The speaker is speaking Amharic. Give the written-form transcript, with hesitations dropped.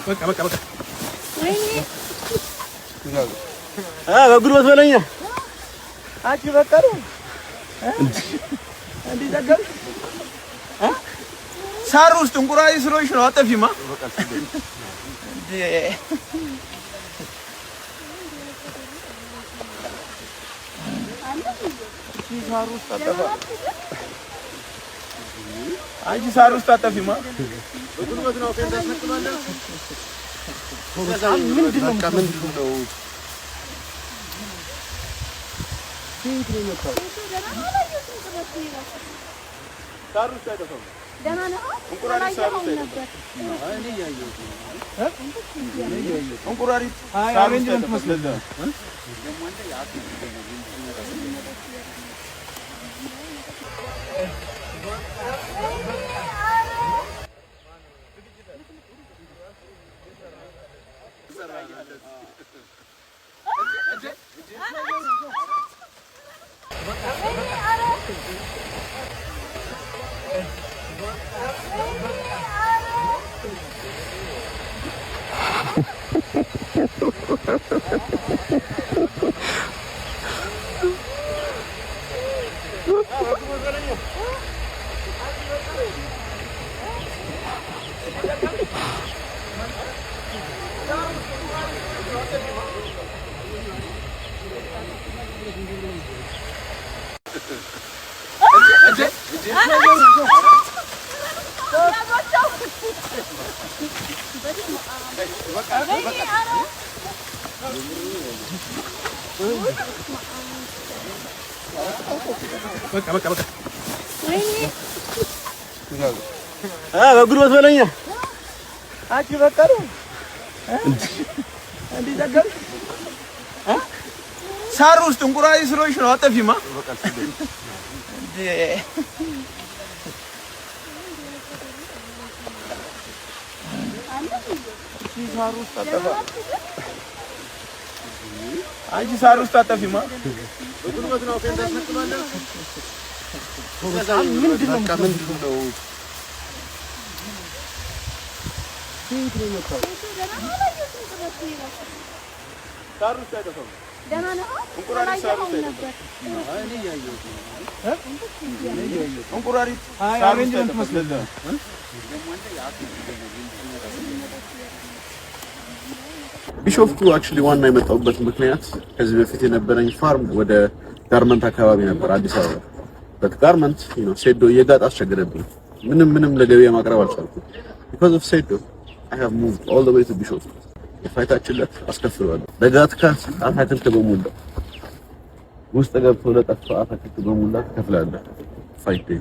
በቃ በቃ በቃ። በጉልበት በለኛ። አንቺ በቃ ነው እንዴ? ዘገብሽ ሳር ውስጥ እንቁራሪ ስለሆንሽ ነው። አጠፊማ እንዴ? ሳር ውስጥ አጠፋ። አንቺ ሳር ውስጥ አጠፊማ። ምንድን ነው? ሳር ውስጥ አይጠፋም። እንቁራሪት ሳር ውስጥ አይጠፋም። እንቁራሪት ሳር ውስጥ አይጠፋም። ለዛ በቃ በቃ በቃ። በጉልበት በለኛ። አንቺ በቃ ነው እንዴ? ዘገብሽ ሳር ውስጥ እንቁራሪ ስለሆንሽ ነው። አጠፊማ እንዴ? ሳር ውስጥ አጠፋ። አንቺ ሳር ውስጥ አጠፊማ። ምንድን ነው? ሳር ውስጥ አይጠፋም። እንቁራሪት ሳር ውስጥ አይጠፋም። እንቁራሪት ሳር ውስጥ አይጠፋም። ለዛ ቢሾፍቱ actually ዋና የመጣሁበት ምክንያት ከዚህ በፊት የነበረኝ farm ወደ ጋርመንት አካባቢ ነበር፣ አዲስ አበባ። But ጋርመንት ሴዶ እየጋጥ አስቸገረብኝ። ምንም ምንም ለገበያ ማቅረብ አልቻልኩም። Because of ሴዶ I have moved all the way to ቢሾፍቱ። የ fight ኣችን ዕለት አስከፍለዋለሁ። ለጋትካ አታክልት በሙላ ውስጥ ገብቶ ለጠፋ አታክልት በሙላ ትከፍላለህ። Fight day.